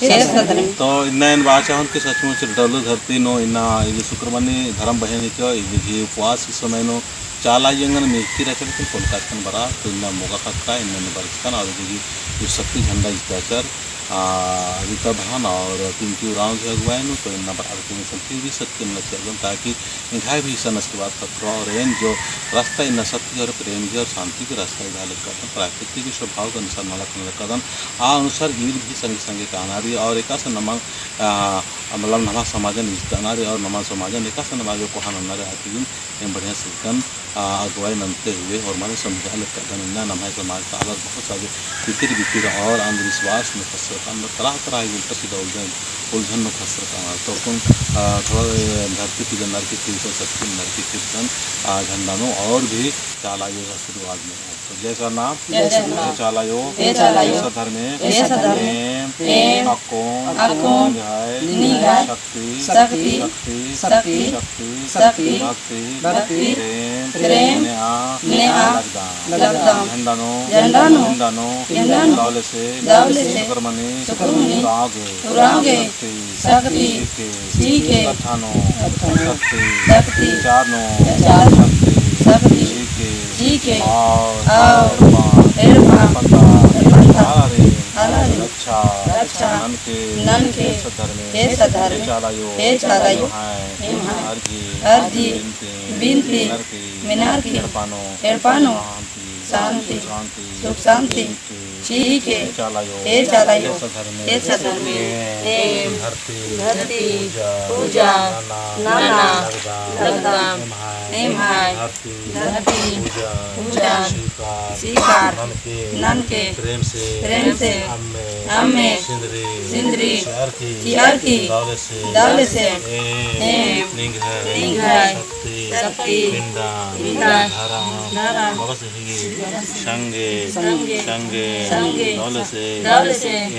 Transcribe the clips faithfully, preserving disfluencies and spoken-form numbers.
जय सतधर्म। तो इन्ना एन बाचा हूँ कि सचमुच डौली धरती नू इन्ना इदी सुक्रमनी धर्म बहिन हिके, इदी भी उपवास ही समय नू चाला अयंगन मेहती रहचकन, लेकिन कोलकाता खन बरआ, तो इन्ना मोगा खक्का, इन्ना एन बरचकन, और इदी जो शक्ति झंडा इजताचर, आ, अदिता बहन और पिंकी उराँव की अगुवाई नू, तो इन्ना बरआ के मिशन की भी शक्ति मिलना चाहिए, ताकि एंग्है भी इसन आशीर्वाद खतरआ और एन जो रास्ता इन्ना सत्य और प्रेम की और शांति की रास्ता इजआ लगदन, प्राकृतिक स्वभाव के अनुसार नलख नना लगदन, आ अनुसार ईद भी संगे संगे काना रई और एकासे नमन, आ, मतलब नम्है समाजन इजताना रई और नम्है समाजन एकासे नम्है जो कोहा नन्ना रई, आखिर एम बढ़िया सिरकन, आ, अगुवाई नन्ते हुए और माने समझा लगदन इन्ना नम्है समाज ता आलर बहुत सारे तितिर बितिर और अंधविश्वास नू फंसरकन, तरह तरह की उल्टा सीधा उलझन, उलझन नू फंसरकन। तो अक्कुन, आ, थोड़ा, ए, धरती पूजा नरकी कीर्तन, शक्ति नरकी कीर्तन, आ, झंडा नू और भी चाला अयो आशीर्वाद में। तो जय सरना, जय सरना। जय चाला अयो, जय चाला अयो। जय सतधर्मे, जय सतधर्मे। एम, एम। अक्कुन, अक्कुन। निंग्है, निंग्है। शक्ति, शक्ति, शक्ति, शक्ति, शक्ति, शक्ति, भक्ति, भक्ति, प्रेम, प्रेम, नेआ, नेआ, लगदम, लगदम, झंडा नू, झंडा नू, झंडा नू, झंडा नू, दवले से, दवले से, सुक्रमनी, सुक्रमनी, उराँव गे, उराँव गे, शक्ति, शक्ति, चीके, चीके, कत्था नू, कत्था नू, शक्ति, शक्ति, चार नू, चार नू, शक्ति, शक्ति, चीके, चीके, और, और, एड़पा, एड़पा, पता, पता, आलारिन, आलारिन, रक्षा, रक्षा, ननके, ननके, हे सतधर्मे, हे सतधर्मे, हे चाला अयो, हे चाला अयो, एम्है, एम्है, अर्जी, अर्जी, बिनती, बिनती, मेनरकी, मेनरकी, एड़पा नू, एड़पा नू, शांति, शांति, शांति, सुख शांति, चीके, चीके, हे चाला अयो, हे चाला अयो, हे सतधर्मे, हे सतधर्मे, एम, एम, धरती, धरती, पूजा, पूजा, नना, नना, लगदम, लगदम, एम्है, एम्है, धरती, धरती, पूजा, पूजा, स्वीकार, स्वीकार, ननके, ननके, प्रेम से, प्रेम से, अम्मे, अम्मे, सिंदरी, सिंदरी, चिअरकी, चिअरकी, दवले से, दवले से, एम, एम, निंग्है, निंग्है, शक्ति, शक्ति, पिंडन, पिंडन, धरम, धरम, बबस हिगे, संगे, संगे, संगे, संगे, दवले से, दवले से, एम,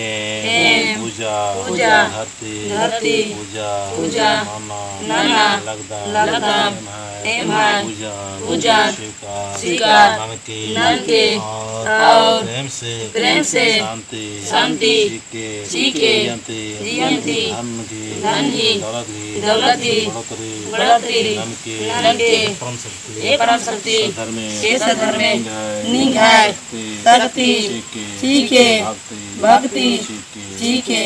एम, पूजा, पूजा, धरती, धरती, पूजा, पूजा, नना, नना, लगदम, लगदम, एम्है, एम्है, पूजन, पूजन, स्वीकार, स्वीकार, ननके, ननके, और, और, प्रेम से, प्रेम से, शांति, शांति, चीके, चीके, जियन्ती, जियन्ती, धन गही, धन गही, दौलत गही, दौलत गही, बढ़ोतरी, बढ़ोतरी, ननके, ननके, परम शक्ति, हे परम शक्ति, सतधर्मे, हे सतधर्मे, निंग्है, निंग्है, शक्ति, शक्ति, चीके, चीके, भक्ति, भक्ति, चीके, चीके,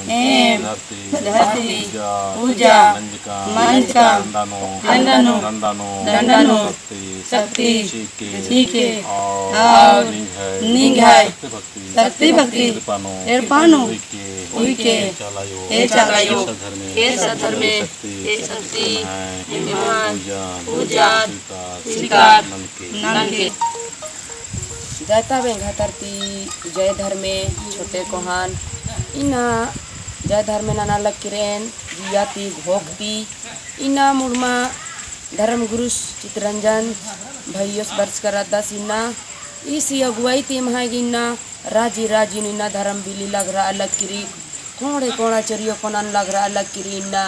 एम, एम, धरती, धरती, पूजा, पूजा, मंजका, मंजका, डंडा नू, डंडा नू, डंडा नू, डंडा नू, शक्ति, शक्ति, चीके, चीके, और, और, निंग्है, निंग्है, शक्ति भक्ति, शक्ति भक्ति, एड़पा नू, एड़पा नू, उइके, उइके, हे चाला अयो, हे चाला अयो, हे सतधर्मे, हे सतधर्मे, शक्ति, हे शक्ति, एम्है, एम्है, पूजन, पूजन, स्वीकार, स्वीकार, ननके, ननके। जय ता बेंगा धरती, जय धर्मे, छोटे कोहान, इन्ना जय धर्मे नना लक्किरेन, जिया ती, घोख ती, इन्ना मुड़मा धर्म गुरुस चितरंजन भइयोस बरचका रअदस इन्ना, ईसी अगुवाई ती एम्है गे इन्ना राजी राजी नू इन्ना धर्म बिल्ली लगरआ लक्किरी, कोड़े कोड़ा चरियो कोनन लगरआ लक्किरी इन्ना,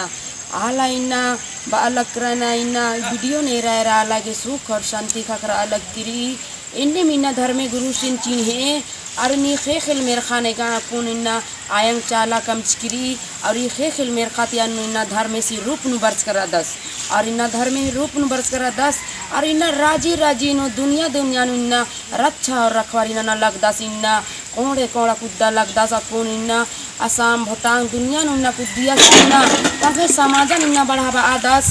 आला इन्ना बआ लक्करना इन्ना video नू एरा एरा आला गे सुख और शांति ख़क्खरआ लक्किरी, एन्नेम इन्ना धर्मे गुरुसिन चिन्हे, अरा नी ख़ेख़ेल मेर्ख़ा नू गा अक्कुन इन्ना आयंग चाला कमचकी रई, अरा ई ख़ेख़ेल मेर्ख़ा ती अन्नु इन्ना धर्मेसी रूप नू बरचका रअदस, अरा इन्ना धर्मे रूप नू बरचका रअदस, अरा इन्ना राजी राजी नू दुनिया दुनिया नू इन्ना रक्षा और रखवारी नना लगदस, इन्ना कोड़े कोड़ा कुद्दा लगदस, अक्कुन इन्ना असाम, भोटांग, दुनिया नू इन्ना कुद्दिया की इन्ना, तबे समाजन इन्ना बढ़ाबआ आदस,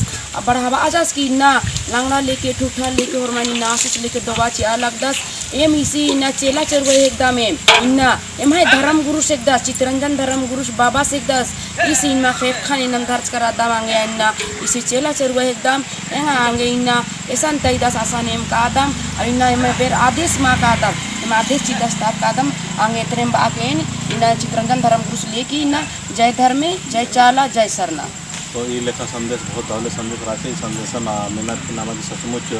बढ़ाबआ आदस की इन्ना लंगड़ा लेके, ठूठा लेके, होरमन इन्ना आशीष लेके डोबा चिआ लगदस। एम ईसी इन्ना चेला चरुआ हेकदम एम, इन्ना एम्है धर्म गुरुस हेकदस, चितरंजन धर्म गुरुस बाबस हेकदस, ईसी इन्ना ख़ेक्खन इन्ना धरचका रअदम अंगे इन्ना, ईसी चेला चरुआ हेकदम, एंगा अंगे इन्ना एसन तइदस असन एम कादम, अरा इन्ना एम बेर आदेश मा कादम, एम आदेश चिदस तब कादम, अंगे एतरेम बआ के एन इन्ना चितरंजन धर्म गुरुस लेके इन्ना जय धर्मे, जय चाला, जय सरना। तो ई लेखा संदेश बहुत दवले संदेश रहचा, ई संदेशन, आ, मेनर की नाम गे सचमुच,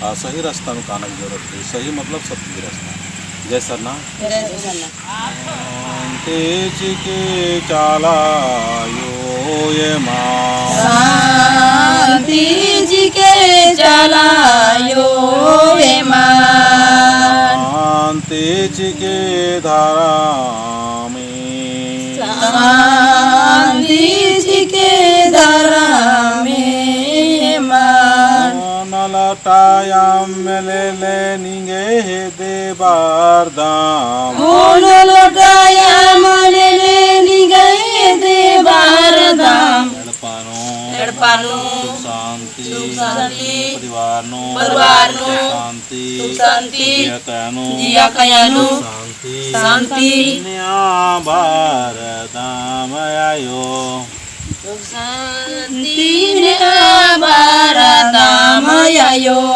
आ, सही रास्ता नू काना की जरूरत है, सही मतलब सत्य की रास्ता। जय सरना। जय सरना। शांति चिके चाला अयो एमा। शांति चिके चाला अयो एमा। शांति चिके धरमे। शांति चिके धरम एमन। मोन लोटा अम्म लेले निंग्है हेद्दे बरदम। मोन लोटा अम्म लेले निंग्है हेद्दे बरदम। एड़पा नू। एड़पा नू। सुख शांति। सुख शांति। परिवार नू। परिवार नू। सुख शांति। सुख शांति। जिया काया नू। जिया काया नू। सुख शांति। शांति। नेआ बरदम आयो। सुख शांति नेआ बरदम आयो।